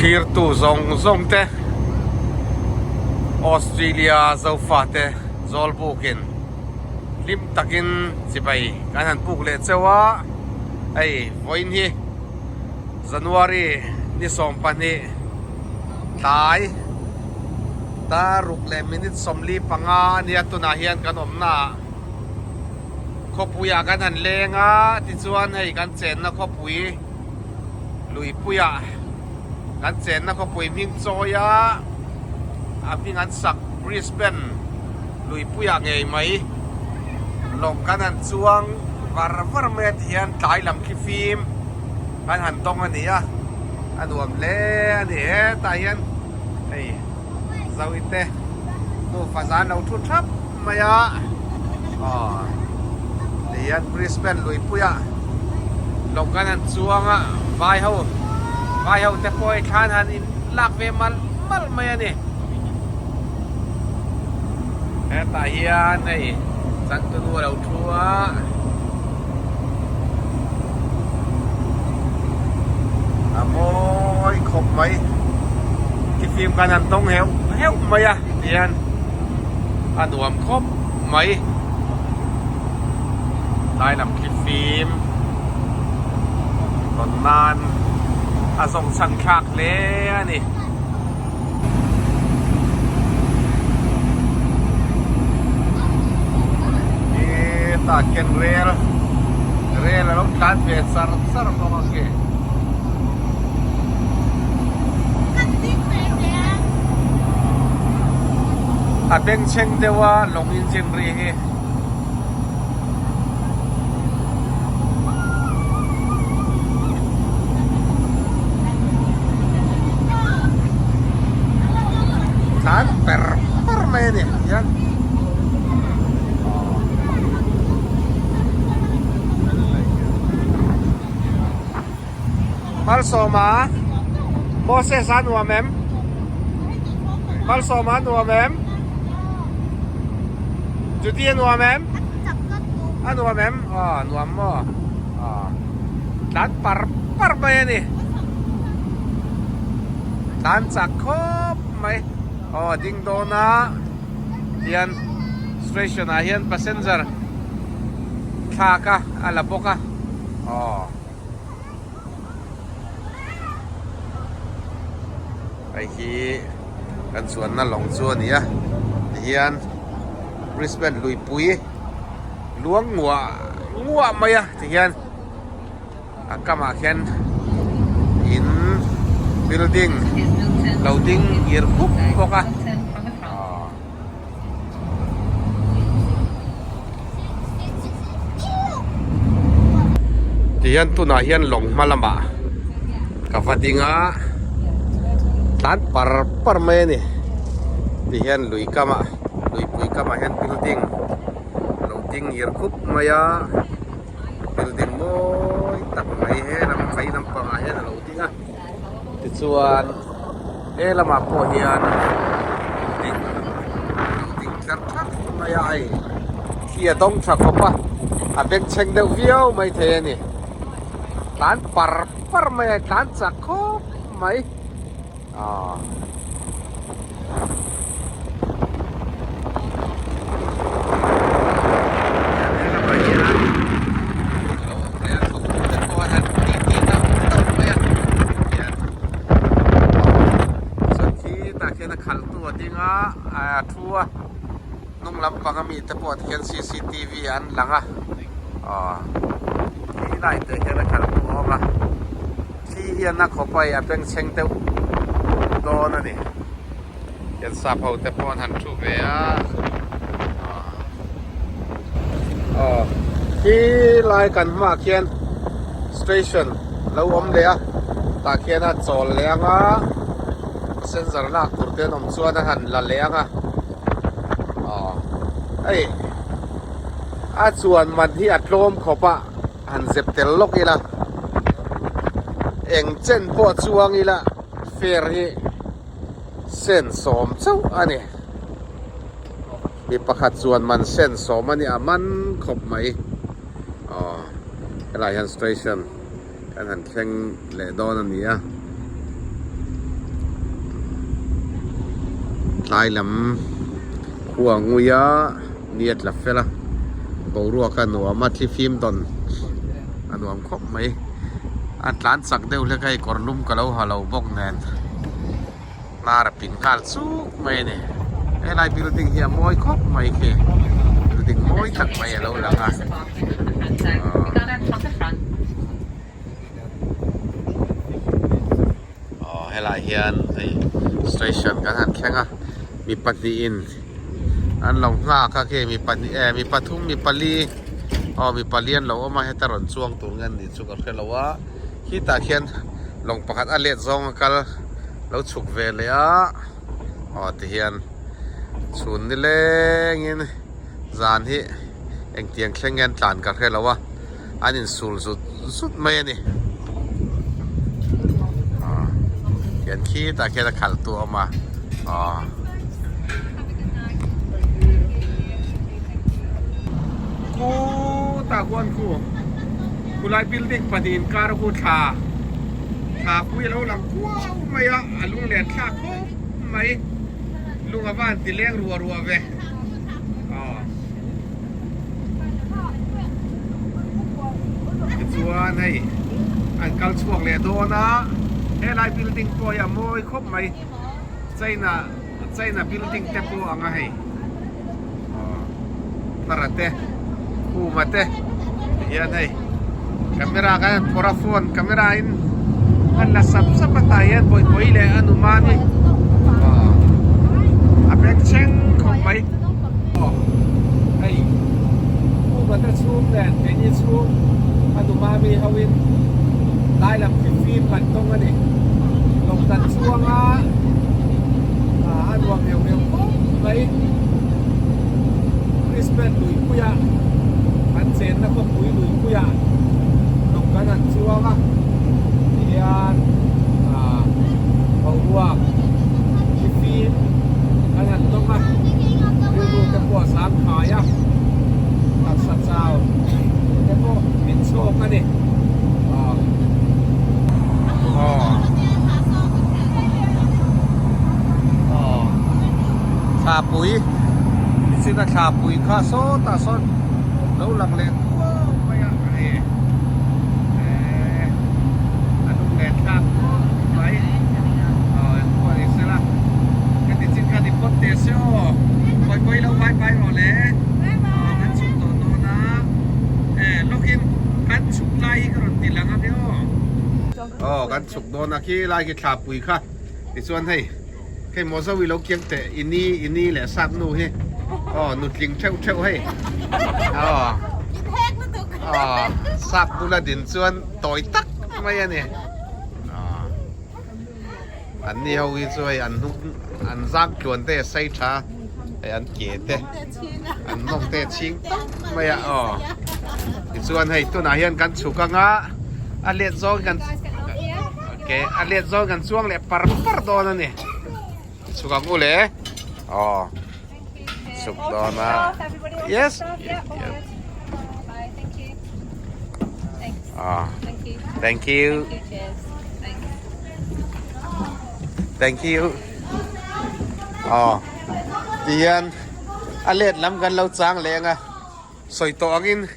Thlirtu zawng zawng te Australia Zofate Zawlbukin hlim takin chibai kan han puk leh cheu a, hei vawiin hi January ni 12 tlai dar ruk leh minute 45 a nia tunah hian kan awmna ah khawpuiah kan han leng a tichuan hei kan chenna khawpui luipuiah kan chenna khawpui hming chawi a a hming an sak Brisbane luipuiah ngei mai lawng kan han chuang var var mai a ti hian tlai lam khi fim kan han dawng a ni a a nuam hle a ni hetah hian hei Zawite nufa zan lo thu thap mai a aw ti hian Brisbane luipuiah lawng kan han chuang a vai ho vai ho te pawh hei thlan han in lak ve malh malh mai a ni hetah hian hei changtunu a lo thu a. A mawi khawp mai thifim khan an tawng heuh heuh mai a tihian a nuam khawp mai tlai lam thlifim tawn nan a zawng chhan thlak hle a ni. Hetah khian rel rel a lo tlan ve char char bawk a khi. A bengchheng deuh a lawng engine ri hi. Tlan per per mai a ni hian Malsawma Moses a nuam em Malsawma a nuam em Judy a nuam em a nuam em aw nuam maw aw tlan par par mai a ni tlan chak khawp mai aw ding dawn a hian station ah hian passenger thlak a a la bawk a aw. Hei hi kan chuanna lawng chu a ni a tihian Brisbane luipui luang nguah nguah mai a tihian a kamah khian in building lo ding ngir khup bawk a. Tihian tunah hian lawng hma lamah ka va ding a tlan par par mai a ni tihian lui kamah luipui kamah hian building lo ding ngir khup mai a building mawi tak mai he lam phei lampangah hian a lo ding a. Tichuan he lamah pawh hian building lo ding tlar thak mai a hei khi a dawng tha khawp a a bengchheng deuh viau mai thei a ni tlan par par mai a tlan chak khawp mai aw. Hnung lampang ami te pawh tikhian cctv an lang a aw khi lai te hian a khalh tu a awm a thli hian a khawp a a bengchheng deuh dawn a ni hian sap ho te pawh an han thu ve a aw khi lai kan hmaah khian station lo awm leh a tah khian a chawl leh ang a passenger lak tur te an awm chuan a han la leh ang a aw hei a chuan man hi a tlawm khawp a han zep tel lawk ila eng chen pawh chuang ila fare hi sen sawm chauh a ni mi pakhat chuan man sen sawm a ni a man khawp mai aw helaiah hian station kan han thleng leh dawn a ni a. Tlai lam khua ngui a ni a tla fel a boruak a nuam a thlifim tawn a nuam khawp mai a tlan chak deuh hlek a hei kawr lum ka lo ha lo bawk nen hnar a pin nghal chuk mai a ni helai building hi a mawi khawp mai khi building mawi tak mai a lo lang a Aw helai hian hei station kan han thleng a mi pahnihin an lo nghak a khi mi pahnih eh mi pathum mi pali aw mi pali an lo awm a heta rawn chuang tur nge an nih chu ka hre lo a khitah khian lawng pakhat a let zawng a kal lo chhuk ve leh a aw tihian chhun nilengin zan hi engtiang thleng nge an tlan ka hre lo a. an insul zut zut mai a ni aw hian khitah khian a khalh tu a awm a aw. Khutah khuan khu khulai building pahnih inkar khu thla thla pui a lo lang kuau mai a a lunglen thlak khawp mai lung a van ti leng ruah ruah ve aw. Tichuan hei an kal chhuak leh dawn a helai building pawh hi a mawi khawp mai China China building te pawh ang a hei aw thara te khuma te tihian hei camera kan han phawrh a phone camera in an la sap sap a tah hian bawihpawih leh a nu mami aw a bengchheng khawp mai. Aw hei Khuma te chhung nen keini chhung a nu mami ho in lai lam khi fim kan tawng a ni lawng dan chuang a a nuam reuh reuh khawp mai Brisbane luipuia kan chenna khawpui luipuia lawng kan han chuang a tihian ah boruak khi fim kan han tawng a rilru te pawh a zang khai a taksa chau te pawh min chhawk a ni aw aw aw thlapui nichin a thlapui kha sawtah sawn lo lang leh kuau mai a hei eh a lung leh thlak khawp mai aw engpawh ni sela heti chin kha ni phawt teh se aw kawi kawi lo vai vai rawh le aw kan chhuk tawh dawn a eh lawkin kan chhuk lai hi ka rawn ti lang ania aw aw kan chhuk dawn a khi lai khi thlapui kha tichuan hei Hei maw zo i lo kiang teh i ni i ni leh sap nu hi aw nutling theuh theuh hei aw aw sap bula din chuan tawi tak mai a ni aw an ni ho hi chu hei an hnung an zak tluan te a sei tha hei an ke te an nawk te a chhing tawp mai a aw tichuan hei tunah hian kan chhuk anga a let zawng kan Ok, a let zawn kan chuang leh par par dawn a ni. Chhuk ang u le. Aw. Chhuk dawn a. Yes. Ah. Thank you. Thank you. Aw. Tihian a let lam kan lo chang leh ang a. Sawi tawh angin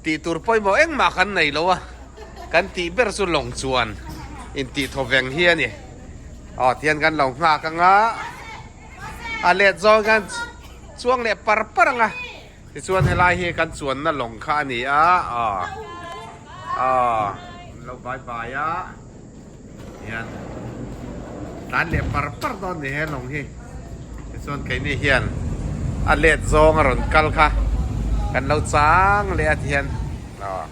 Tih tur pawimawh engmah kan nei lo a, kan tih ber chu lawng chuan intih thawveng hi a ni. Aw tihian kan lo nghak ang a, a let zawng hian chuang leh par par ang a, tichuan helai hi kan chuanna lawng kha a ni a, aw aw an lo bai bai a, tihian tlan leh par par dawn a ni he lawng hi. Tichuan keini hian a let zawng a rawn kal kha kan lo chang leh a tihian aw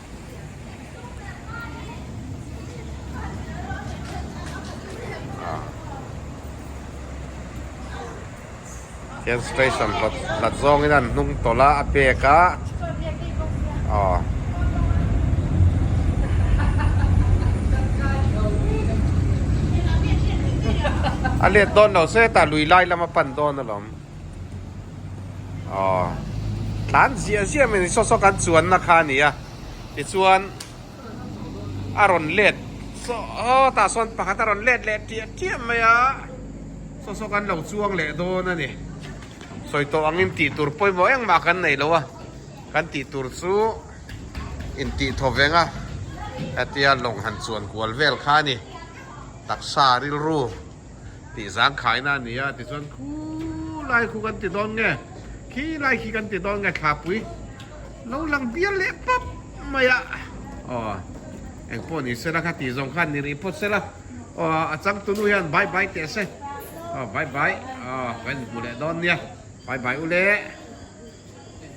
tihian station hlat hlat zawngin an hnung tawlh a a pek a aw. A let dawn lo se tah lui lai lama pan dawn alawm aw tlan ziah ziah mai ni saw saw kan chuanna kha a ni a tichuan a rawn let saw aw tah sawn pakhat a rawn let leh tiah tiah mai a. Saw saw kan lo chuang leh dawn a ni. Sawi tawh angin tih tur pawimawh engmah kan nei lo a, kan tih tur chu intih thaw veng a, hetia lawng han chuan kual vel kha a ni. Taksa rilru tih zangkhaina a ni a, tichuan khulai khu kan ti dawn nge, khilai khi kan ti dawn nge thlapui lo lang bial leh pap mai a, aw engpawh ni sela kha tih zawng khan ni rih phawt sela. Aw a changtunu hian bye bye teh se. Aw bye bye. Aw kan inhmu leh dawn nia. Bye bye u le.